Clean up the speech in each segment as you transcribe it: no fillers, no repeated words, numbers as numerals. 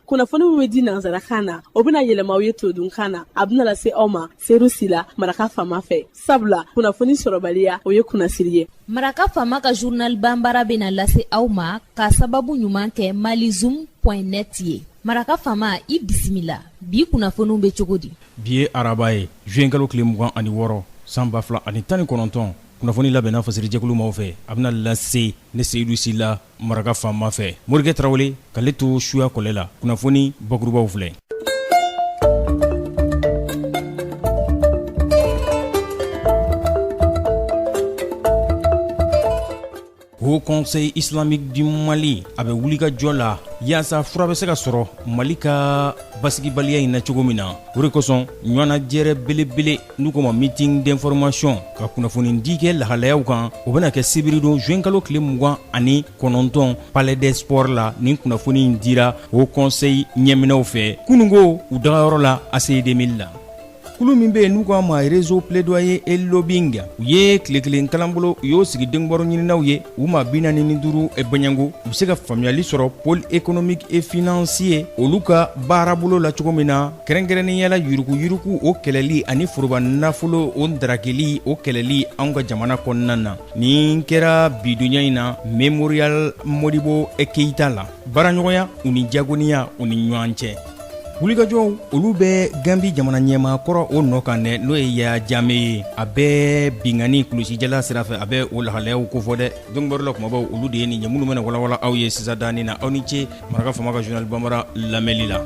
Kunnafoni min bɛ di nansarakan na, o bɛna yɛlɛma aw ye todunkan na. A bɛna lase aw ma Seyidu Sila, Maraka Faama fɛ, sabula kunnafoni sɔrɔbaliya, o ye kunnasiri ye. Maraka Faama ka journal banbara bɛna lase aw ma ka sababu ɲuman kɛ malizoom point net ye. Maraka Faama, i bisimila. Bi kunnafoniw bɛ cogo di? Bi ye araba ye, juin kalo tile 26, san 2019. Kunnafoni labɛnna fasirijɛkulu maaw fɛ, a bɛna lase ne Seyidu Sila, Maraka Faama fɛ. Morikɛ Tarawele k'ale to suya kɔlɛ la. Kunnafoni bakurubaw filɛ. Haut Conseil Islamique du Mali a bɛ wulikajɔ la yaasa fura bɛ se ka sɔrɔ Mali ka basigibaliya in na cogo min na. O de kosɔn ɲɔgɔnnajɛrɛ belebele n'u k'o ma meeting d'information ka kunnafonidi kɛ lahalayaw kan, o bɛna kɛ sibiridon juin kalo tile 29 Palais des Sports la. Nin kunnafoni in dira Haut Conseil ɲɛminɛw fɛ kununko u dagayɔrɔ la ACI 2000 la. Kulu min bɛ yen n'u k'a ma réseau plaidoyer et lobbying, u ye tile kelen kalanbolo, u y'o sigi denkubaro ɲininaw ye, u maa 45 bɔɲɔgɔnko, u bɛ se ka faamuyali sɔrɔ pôle économique et financier olu ka baarabolo la cogo min na, kɛrɛnkɛrɛnnenya la yuruguyurugu o kɛlɛli ani foroba nafolo o darakeli o kɛlɛli anw ka jamana kɔnɔna na. Nin kɛra bidonya in na Mémorial Modibo Keïta la. Baaraɲɔgɔnya u ni jagoniya u ni ɲɔgɔn cɛ. Wulikajɔw olu bɛ Gambi jamana ɲɛmaa kɔrɔ o nɔ kan dɛ, n'o ye Yaya Jame ye. A bɛ binkanni kulusijala sira fɛ, a bɛ o lahalayaw kofɔ dɛ. Donkibaru la kumabaw olu de ye nin ye, minnu bɛna walawala aw ye sisan danin na. Aw ni ce Maraka Faama ka journal banbara lamɛnli la.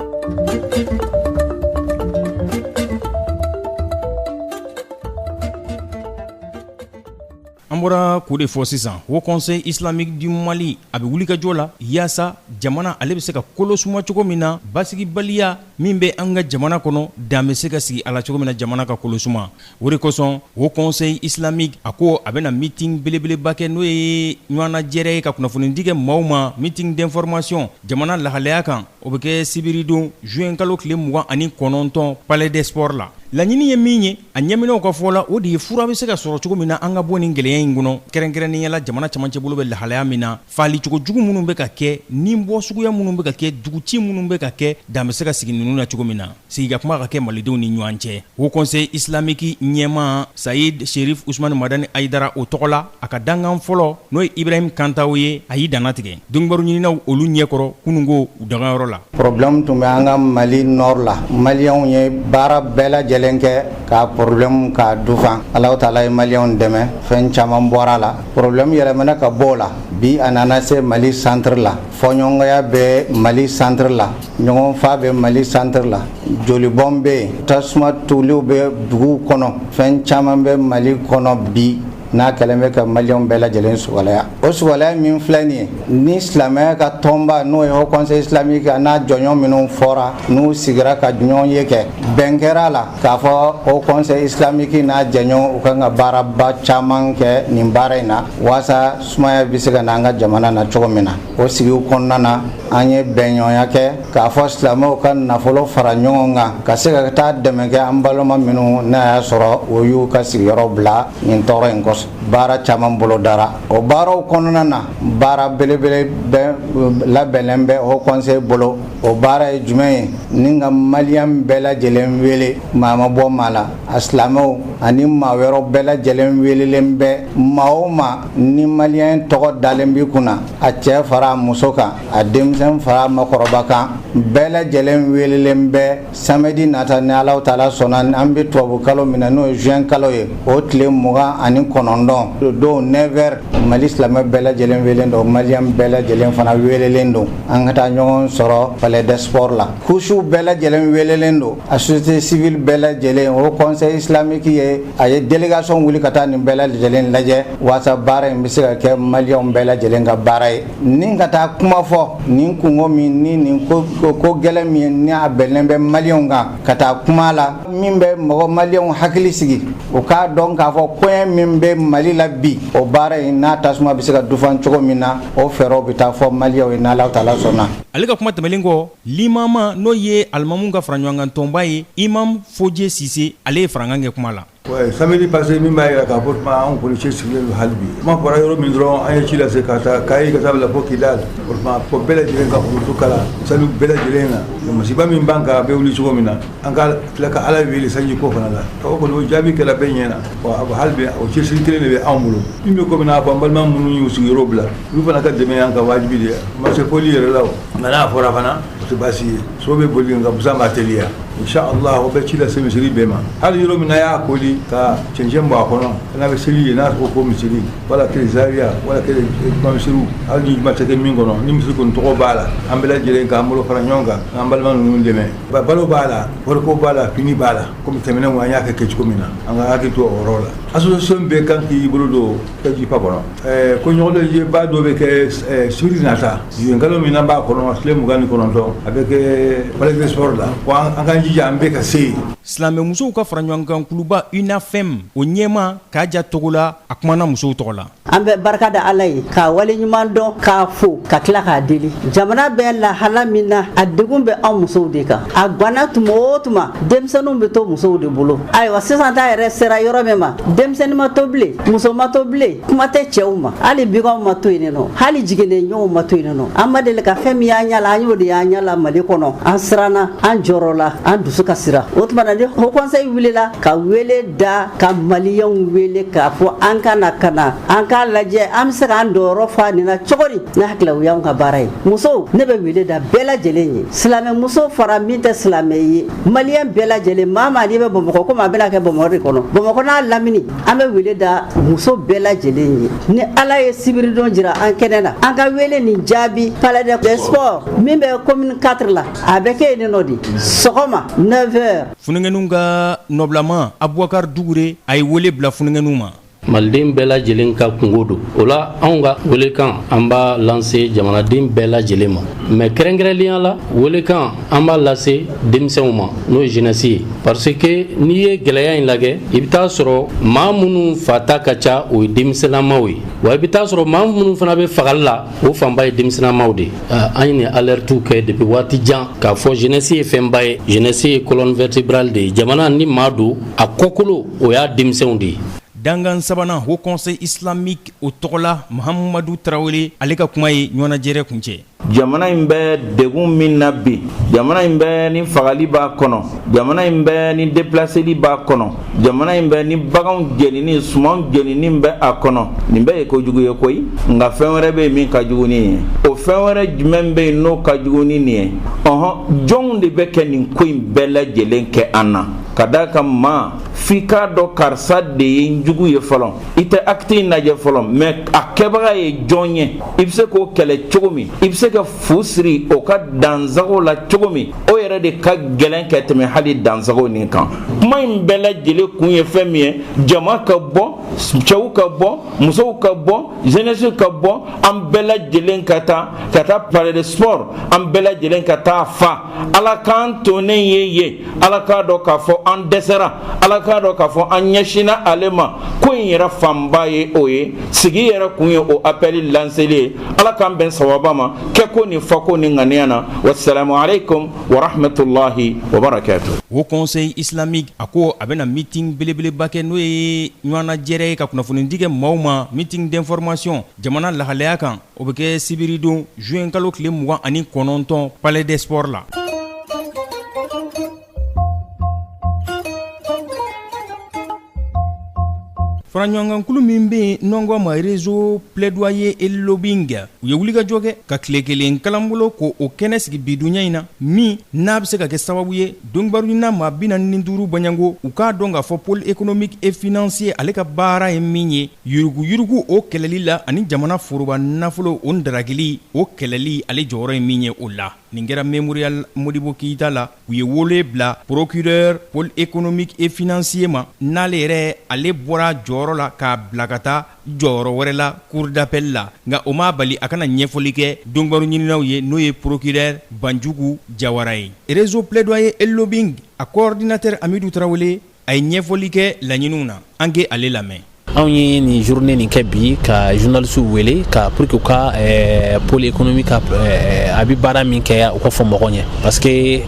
An bɔra k'o de fɔ sisan, Haut Conseil Islamique du Mali a bɛ wulikajɔ la yaasa jamana ale bɛ se ka kolo suma cogo min na, basigibaliya min bɛ an ka jamana kɔnɔ, dan bɛ se ka sigi a la cogo min na jamana ka kolo suma. O de kosɔn Haut Conseil Islamique a ko a bɛna meeting belebeleba kɛ, n'o ye ɲɔgɔnnajɛrɛ ye ka kunnafonidi kɛ maaw ma, meeting d'information jamana lahalaya kan. O bɛ kɛ sibiridon juin kalo tile 29 Palais des Sports la. Laɲini ye min ye, a ɲɛminɛw ka fɔ la, o de ye fura bɛ se ka sɔrɔ cogo min na an ka bɔ nin gɛlɛya in kɔnɔ, kɛrɛnkɛrɛnnenya la jamana camancɛ bolo bɛ lahalaya min na, faalicogo jugu minnu bɛ ka kɛ, ni bɔ suguya minnu bɛ ka kɛ, duguci minnu bɛ ka kɛ, dan bɛ se ka sigi ninnu na cogo min na, sigi ka kuma ka kɛ malidenw ni ɲɔgɔn cɛ. Haut Conseil Islamique ɲɛmaa Sayid Sherif Usmani Madani Ayidara o tɔgɔ la, a ka dankan fɔlɔ, n'o ye Ibrahim Kantawo ye, a y'i dannatigɛ donkibaru ɲininaw olu ɲɛkɔrɔ kununko u dagayɔrɔ la. Problème tun bɛ an ka Mali nord la, maliyɛnw ye baara bɛɛ lajɛlen kɛ ka problème k'a dufan. Alahu taala ye maliyɛnw dɛmɛ, fɛn caman bɔra a la. Problème yɛlɛmana ka bɔ o la, bi a nana se Mali centre la. Fɔɲɔgɔnya bɛ Mali centre la, ɲɔgɔnfa bɛ Mali centre la, jolibɔn bɛ yen, tasuma tuliw bɛ duguw kɔnɔ, fɛn caman bɛ Mali kɔnɔ bi n'a kɛlen bɛ ka maliyɛnw bɛɛ lajɛlen sugaleya. O sugaleya min filɛ nin ye, ni silamɛya ka tɔnba n'o ye Haut Conseil Islamique n'a jɔɲɔgɔn minnu fɔra, n'u sigira ka ɲɔgɔn ye kɛ, bɛn kɛra a la k'a fɔ Haut Conseil Islamique n'a jɛɲɔgɔn u kan ka baaraba caman kɛ nin baara in na waasa sumaya bɛ se ka na an ka jamana na cogo min na. O sigiw kɔnɔna na, an ye bɛnɲɔgɔnya kɛ k'a fɔ silamɛw ka nafolo fara ɲɔgɔn kan ka se ka taa dɛmɛ kɛ an balima minnu n'a y'a sɔrɔ o y'u ka sigiyɔrɔ bila nin tɔɔrɔ in kosɔn. Baara caman bolodara o baaraw kɔnɔna na. Baara belebele bɛ labɛnnen bɛ Haut Conseil bolo. O baara ye jumɛn ye? Ni ka maliyɛn bɛɛ lajɛlen wele, maa ma bɔ maa la, a silamɛw ani maa wɛrɛw bɛɛ lajɛlen welelen bɛ. Maa o maa ni maliyɛn tɔgɔ dalen b'i kunna, a cɛ fara a muso kan, a denmisɛn fara a makɔrɔba kan, bɛɛ lajɛlen welelen bɛ samedi nata, ni Alahu taala sɔnna, an bɛ tubabu kalo min na, n'o ye juin kalo ye, o tile 29 don 9 heures. Mali silamɛ bɛɛ lajɛlen welelen don, maliyɛn bɛɛ lajɛlen fana welelen don, an ka taa ɲɔgɔn sɔrɔ Palais des Sports la. Couches bɛɛ lajɛlen welelen don, a société civile bɛɛ lajɛlen. Haut Conseil Islamique ye a ye délégation wuli ka taa nin bɛɛ lajɛlen lajɛ waasa baara in bɛ se ka kɛ maliyɛnw bɛɛ lajɛlen ka baara ye, ni ka taa kuma fɔ nin kungo min ni nin ko ko gɛlɛn min ni a bɛnnen bɛ maliyɛnw kan, ka taa kuma la min bɛ mɔgɔ maliyɛnw hakili sigi, u k'a dɔn k'a fɔ koɲɛ min bɛ Mali la bi, o baara in n'a tasuma bɛ se ka dufan cogo min na, o fɛɛrɛw bɛ taa fɔ maliyɛnw ye n'Alahu taala sɔnna. Ale ka kuma tɛmɛnen kɔ, limama, n'o ye alimamu ka faraɲɔgɔnkan tɔnba ye, Imam Fodje Sise, ale ye farankan kɛ kuma la. Samedi passé, min b'a jira k'a fɔ tuma anw kɔni cɛsirilen don hali bi. Kuma fɔra yɔrɔ min dɔrɔn, an ye ci lase ka taa Kayi, ka taa bila fo Kidali. O tuma fɔ bɛɛ lajɛlen ka foronto kala sanu bɛɛ lajɛlen na, masiba min b'an kan, a bɛ wuli cogo min na, an ka tila ka Ala wele sanji ko fana la. O kɔni, o jaabi kɛra bɛɛ ɲɛ na. Hali bi, o cɛsiri kelen de bɛ anw bolo. Min bɛ komi n'a fɔ, an balima minnu y'u sigiyɔrɔ bila, olu fana ka dɛmɛ y'an ka wajibi de ye. Ma se fɔli yɛrɛ la o, nka n'a fɔra fana, o tɛ baasi ye. So bɛ boli, nka busan b'a teliya. Inshallah, o bɛ ci lase misiri bɛɛ ma. Hali yɔrɔ min na y'a koli ka cɛncɛn bɔ a kɔnɔ, n'a bɛ seli yen, n'a ko misiri wala kɛ zawiya wala kɛ juma misiriw, hali ni juma tɛ kɛ min kɔnɔ, ni misiri kɔni tɔgɔ b'a la, an bɛɛ lajɛlen k'an bolo fara ɲɔgɔn kan, k'an balima ninnu dɛmɛ. Balo b'a la, wariko b'a la, fini b'a la. Komi tɛmɛnenw an y'a kɛ cogo min na, an ka hakili to o yɔrɔ la. Association bɛɛ kan k'i bolo don jipa kɔnɔ. Ko ɲɔgɔn ba dɔ bɛ kɛ sibiri nata, kalo min b'a kɔnɔ, tile 29, a bɛ kɛ palais des sports la. An k'an jija, an bɛɛ ka se yen. Silamɛmusow ka faraɲɔgɔnkan kuluba UNAFEM, o ɲɛma Kaja Togola, a kumana musow tɔgɔ la. An bɛ barika da Ala ye, k'a waleɲuman dɔn, k'a fo, ka tila k'a deli. Jamana bɛ lahala min na, a degun bɛ anw musow de kan. A ganna tuma o tuma, denmisɛnninw bɛ to musow de bolo. Ayiwa, sisan ta yɛrɛ sera yɔrɔ min ma, denmisɛnnin ma to bilen, muso ma to bilen, kuma tɛ cɛw ma. Hali biganw ma to yen nɔ, hali jiginnen ma to yen nɔ. An ma deli ka fɛn min y'an ɲɛ la, an y'o de y'an ɲɛ la Mali kɔnɔ. An siranna, an jɔrɔla, an dusu kasira. O tuma na, ni Haut Conseil wulila ka wele da, ka Maliyɛnw wele k'a fɔ an ka na, ka na an k'a lajɛ an bɛ se k'an dɔyɔrɔ fa nin na cogo di, ne hakili la, o y'anw ka baara ye. Musow, ne bɛ wele da bɛɛ lajɛlen ye, silamɛ muso fara min tɛ silamɛ ye, Maliyɛn bɛɛ lajɛlen, maa maa n'i bɛ Bamakɔ, komi a bɛna kɛ Bamakɔ de kɔnɔ, Bamakɔ n'a lamini, an bɛ wele da muso bɛɛ lajɛlen ye. Ni Ala ye sibiridon jira an kɛnɛ na, an ka wele nin jaabi palais des sports min bɛ commune 4 la, a bɛ kɛ yen nɔ de sɔgɔma 9 heures. Funankɛninw ka nɔbilama Abubakar Dugure, a ye wele bila funankɛninw ma. Maliden bɛɛ lajɛlen ka kungo don. O la, anw ka welekan, an b'a lase jamanaden bɛɛ lajɛlen ma, mais kɛrɛnkɛrɛnnenya la, welekan an b'a lase denmisɛnw ma, n'o ye jeunesse ye, parce que n'i ye gɛlɛya in lajɛ, i bɛ taa sɔrɔ maa minnu fata ka ca, o ye denmisɛnninamaw ye. Wa i bɛ taa sɔrɔ maa minnu fana bɛ fagali la, o fanba ye denmisɛnninamaw de ye. An ye nin alerte kɛ depuis waati jan k'a fɔ jeunesse ye fɛnba ye. Jeunesse ye colonne vertébrale de ye jamana. Ni maa don a kɔkolo, o y'a denmisɛnw de ye. Dangan sabanan, Haut Conseil islamique o tɔgɔ la, Mahamadu Tarawele, ale ka kuma ye ɲɔgɔnnajɛrɛ kuncɛ. Jamana in bɛ degun min na bi, jamana in bɛ ni fagali b'a kɔnɔ, jamana in bɛ ni déplaceli b'a kɔnɔ, jamana in bɛ ni baganw jenini, sumanw jenini bɛ a kɔnɔ, nin bɛɛ ye kojugu ye koyi. Nka fɛn wɛrɛ bɛ yen min ka jugu ni nin ye. O fɛn wɛrɛ jumɛn bɛ yen n'o ka jugu ni nin ye? Ɔhɔn, jɔnw de bɛ kɛ nin ko in bɛɛ lajɛlen kɛ an na? Ka d'a kan maa f'i k'a dɔn karisa de ye n jugu ye fɔlɔ. I tɛ acte in lajɛ fɔlɔ, mais a kɛbaga ye jɔn ye, i bɛ se k'o kɛlɛ cogo min, i bɛ se ka fu siri o ka dansago la cogo min, o yɛrɛ de ka gɛlɛn ka tɛmɛ hali dansago nin kan. Kuma in bɛɛ lajɛlen kun ye fɛn min ye, jama ka bɔ, cɛw ka bɔ, musow ka bɔ, jeunesse ka bɔ, an bɛɛ lajɛlen ka taa, ka taa palais de sport, an bɛɛ lajɛlen ka taa fa. Ala k'an tonnen ye yen, Ala k'a dɔn k'a fɔ an dɛsɛra, Ala k'a dɔn k'a fɔ an ɲɛsinna ale ma. Ko in yɛrɛ fanba ye o ye, sigi yɛrɛ kun ye o appel lanceli ye. Ala k'an bɛn sawaba ma, kɛko ni fako ni ŋaniya na. Wasalamu alaikum wa rahmatullahi wa barakatuh. Haut Conseil islamique, a ko a bɛna meeting belebeleba kɛ, n'o ye ɲɔgɔnnajɛrɛ ye ka kunnafonidi kɛ maaw ma, meeting d'information jamana lahalaya kan. O bɛ kɛ sibiridon, juin kalo tile 29, palais des sports la. Faraɲɔgɔnkankulu min bɛ yen n'an ko a ma réseau plaidoyer et lobbying, u ye wulikajɔ kɛ ka tile kelen kalanbolo ko o kɛnɛ sigi bidunya in na, min n'a bɛ se ka kɛ sababu ye donkibaruɲinina maa 45 baɲango u k'a dɔn k'a fɔ pôle économique et financier, ale ka baara ye min ye yuruguyurugu o kɛlɛli la, ani jamana foroba nafolo o darakili o kɛlɛli, ale jɔyɔrɔ ye min ye o la. Nin kɛra Mémorial Modibo Keyita la. U ye wele bila procureur pôle économique et financier ma, n'ale yɛrɛ ale bɔra jɔyɔrɔ la k'a bila ka taa jɔyɔrɔ wɛrɛ la, cour d'appel la. Nka o m'a bali a kana ɲɛfɔli kɛ donkibaru ɲininaw ye, n'o ye procureur Banjugu Jawara ye. Réseau plaidoyer et lobbying, a coordinateur Amidu Tarawele, a ye ɲɛfɔli kɛ laɲiniw na. An k'ale lamɛn. Anw ye nin journée nin kɛ bi ka journalistes wele ka pour que u ka pôle économique ka a bɛ baara min kɛ, u ka fɔ mɔgɔw ɲɛ, parce que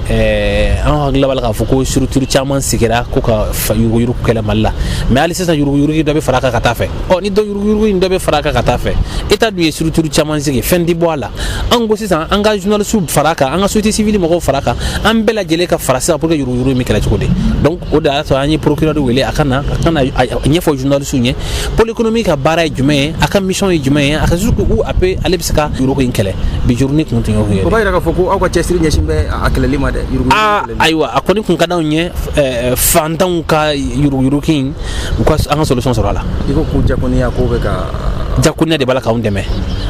an hakili b'a la k'a fɔ ko structure caman sigira ko ka yuruguyurugu kɛlɛ Mali la, mais hali sisan yuruguyurugu dɔ bɛ fara a kan ka taa fɛ. Ɔ ni dɔ yuruguyurugu in dɔ bɛ fara a kan ka taa fɛ, État dun ye structure caman sigi, fɛn tɛ bɔ a la. An ko sisan an ka journalistes fara a kan, an ka société civile mɔgɔw fara a kan, an bɛɛ lajɛlen ka fara sisan pour que yuruguyurugu in bɛ kɛlɛ cogo di. Donc o de y'a to an ye procureur wele, a ka na a ɲɛfɔ journalistes ɲɛ pôle économique ka baara ye jumɛn ye, a ka mission ye jumɛn ye, a ka jusqu'où a peut ale bɛ se ka yurugu in kɛlɛ. Bi journée kun tun y'o ye. O b'a yira k'a fɔ ko aw ka cɛsiri ɲɛsin bɛ a kɛlɛli ma dɛ, yuruguyurugu. Aa, ayiwa, a kɔni kun ka d'anw ye fantanw ka yuruguyurugu in, u ka an ka solution sɔrɔ a la. I ko ko jakoniya ko bɛ ka Jakoniya de b'a la k'anw dɛmɛ.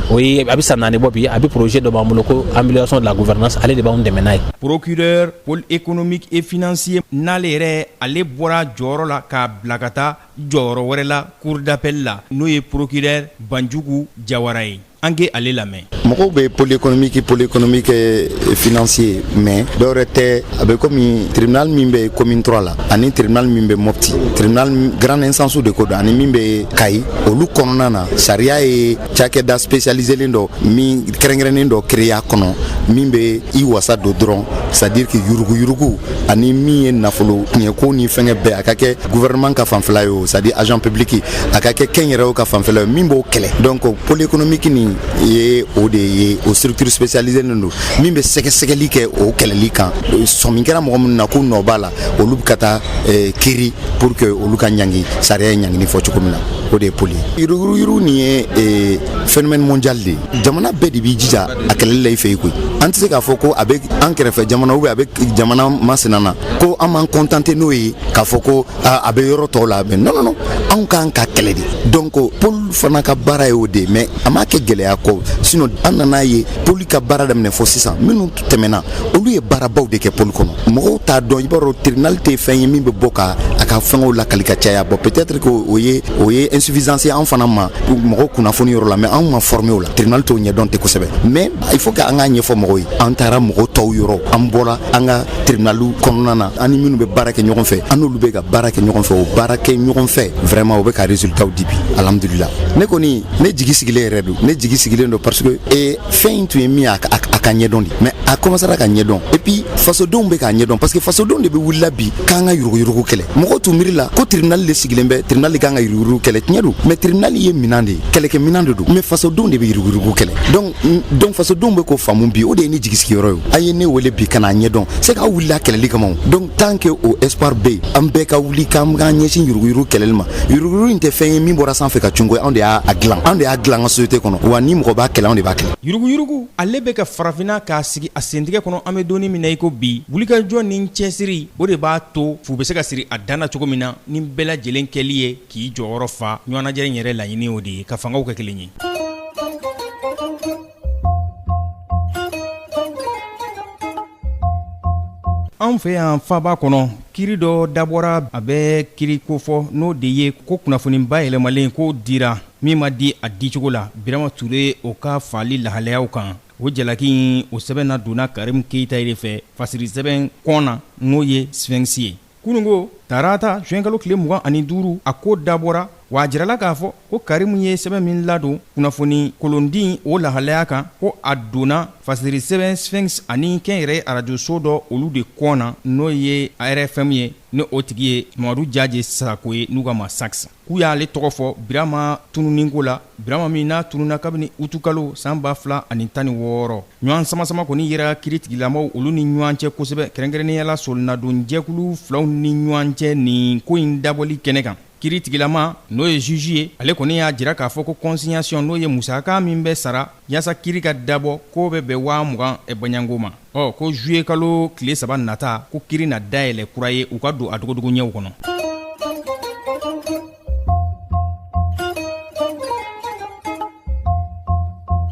O ye a bɛ san 4 bɔ bi. A bɛ projet dɔ b'an bolo ko amélioration de la gouvernance, ale de b'anw dɛmɛ n'a ye. Procureur pôle économique et financier, n'ale yɛrɛ ale bɔra jɔyɔrɔ la k'a bila ka taa jɔyɔrɔ wɛrɛ la cour d'appel la, n'o ye procureur Banjugu Jawara ye, an ke ale lamɛn. Mɔgɔw bɛ pôle économique, pôle économique financier, mais dɔwɛrɛ tɛ, a bɛ komi tribunal min bɛ commune 3 la ani tribunal min bɛ Mopti, tribunal grande instance de ko don, ani min bɛ Kayi, olu kɔnɔna na, sariya ye cakɛda spécialiselen dɔ min kɛrɛnkɛrɛnnen dɔ créer a kɔnɔ, min bɛ i wasa don dɔrɔn, c'est à dire que yuruguyurugu ani min ye nafolo tiɲɛko ni fɛngɛ bɛɛ, a ka kɛ gouvernement ka fanfɛla ye o, c'est à dire agent public, a ka kɛ kɛnyɛrɛyew ka fanfɛla ye, min b'o kɛlɛ. Donc pôle économique nin ye o de ye, o structure spécialisée don min bɛ sɛgɛsɛgɛli kɛ o kɛlɛli kan. Sɔmi kɛra mɔgɔ minnu na k'u nɔ b'a la, olu bɛ ka taa kiiri pour que olu ka ɲangi, sariya ye ɲangini fɔ cogo min na, o de ye pôle ye. Yuruguyurugu nin ye phénomène mondial de ye, jamana bɛɛ de b'i jija a kɛlɛli la i fɛ yen koyi. An tɛ se k'a fɔ ko a bɛ an kɛrɛfɛ jamana ou bien a bɛ jamana masina na ko an m'an contenter n'o ye k'a fɔ ko a bɛ yɔrɔ tɔw la, mais non, non, non, anw k'an ka kɛlɛ de. Donc pôle fana ka baara ye o de ye, mais a m'a kɛ gɛlɛya kɔ. Sinon an nana ye pôle ka baara daminɛ fɔ sisan, minnu tɛmɛna, olu ye baarabaw de kɛ pôle kɔnɔ, mɔgɔw t'a dɔn. I b'a dɔn, tribunal tɛ fɛn ye min bɛ bɔ ka a ka fɛngɛw lakali ka caya. Bon, peut-être que o ye insuffisance ye an fana ma mɔgɔw kunnafoni yɔrɔ la, mais anw ma formé o la, tribunal t'o ɲɛdɔn tɛ kosɛbɛ. Mais il faut que an k'a ɲɛfɔ mɔgɔw ye. An taara mɔgɔw tɔw yɔrɔ, an bɔra an ka tribunal kɔnɔna na, an ni minnu bɛ baara kɛ ɲɔgɔn fɛ, an n'olu bɛ ka baara kɛ ɲɔgɔn fɛ. O baara kɛ ɲɔgɔn fɛ, vraiment, o bɛ ka résultat di bi, alhamdulillah. Ne kɔni, ne jigi sigilen yɛrɛ don, ne jigi sigilen don, parce que fɛn in tun ye min ye, a ka ɲɛdɔn de, mais a commencera ka ɲɛdɔn, et puis fasodenw bɛ k'a ɲɛdɔn, parce que fasodenw de bɛ wulila bi k'an ka yuruguyurugu kɛlɛ. Mɔgɔw tun miiri la ko tribunal de sigilen bɛ, tribunal de kan ka yuruguyurugu kɛlɛ. Tiɲɛ don, mais tribunal ye minɛn de ye, kɛlɛkɛ minɛn de don, mais fasodenw de bɛ yuruguyurugu kɛlɛ. Donc fasodenw bɛ k'o faamu bi, o de ye ne jigi sigiyɔrɔ ye. A ye ne wele bi ka n'a ɲɛdɔn, c'est k'aw wulila kɛlɛli kama. Donc tant que o espoir bɛ yen, an bɛɛ ka wuli k'an k'an ɲɛsin yuruguyurugu kɛlɛli ma. Yuruguyurugu in tɛ fɛn ye min bɔra sanfɛ ka cun koyi, anw de y'a dilan, anw de y'a dilan an ka société kɔnɔ. Wa ni mɔgɔ b'a kɛlɛ, anw de b'a kɛlɛ. Yuruguyurugu, ale bɛ ka farafinna k'a sigi a sentigɛ kɔnɔ. An bɛ donni min na i ko bi, wulikajɔ ni cɛsiri, o de b'a to fu bɛ se ka siri a dan na cogo min na, ni bɛɛ lajɛlen kɛli ye k'i jɔyɔrɔ fa. Ɲɔgɔnnajɛ in yɛrɛ laɲini o de ye ka fangaw kɛ kelen ye. Anw fɛ yan faba kɔnɔ, kiri dɔ dabɔra, a bɛ kiri kofɔ, n'o de ye ko kunnafoni bayɛlɛmalen ko dira min ma di a dicogo la, Birama Ture o ka faali lahalayaw kan. O jalaki in, o sɛbɛn na donna Karim Keyita de fɛ fasiri sɛbɛn kɔn na, n'o ye Sphinx ye. Kunungo tarata zuwɛnkalo tile 25, a ko dabɔra wa, a jirala k'a fɔ ko Karimu ye sɛbɛn min ladon kunnafoni kolondi o lahalaya kan, ko a donna fasiri sɛbɛn Sphinx ani kɛnyɛrɛye arajoso dɔ, olu de kɔn na, n'o ye RFM ye, ni o tigi ye Mamadu Jaje Sako ye, n'u ka ma Sax, k'u y'ale tɔgɔ fɔ Birama tununiko la, Birama min n'a tununna kabini utukalo san 2016. Ɲɔgɔn samasama kɔni yera kiritigilamaw olu ni ɲɔgɔn cɛ kosɛbɛ, kɛrɛnkɛrɛnnenya la solinadon jɛkulu filaw ni ɲɔgɔn cɛ nin ko in dabɔli kɛnɛ kan. Kiritigilama, n'o ye juge ye, ale kɔni y'a jira k'a fɔ ko consignation, n'o ye musaka min bɛ sara yaasa kiri ka dabɔ, k'o bɛ bɛn 20.000 baɲango ma. Ɔ ko juillet kalo tile 3 nata, ko kiri na dayɛlɛ kura ye, u ka don a dogodogo ɲɛw kɔnɔ.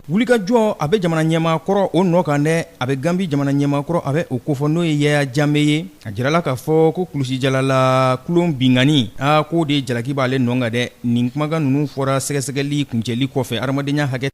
Wulikajɔ a bɛ jamana ɲɛmaa kɔrɔ o nɔ kan dɛ, a bɛ Gambi jamana ɲɛmaa kɔrɔ, a bɛ o kofɔ, n'o ye Yaya Jame ye. A jirala k'a fɔ ko kulusijalala kulon binkanni, aa, k'o de jalaki b'ale nɔ kan dɛ. Nin kumakan ninnu fɔra sɛgɛsɛgɛli kuncɛli kɔfɛ adamadenya hakɛ.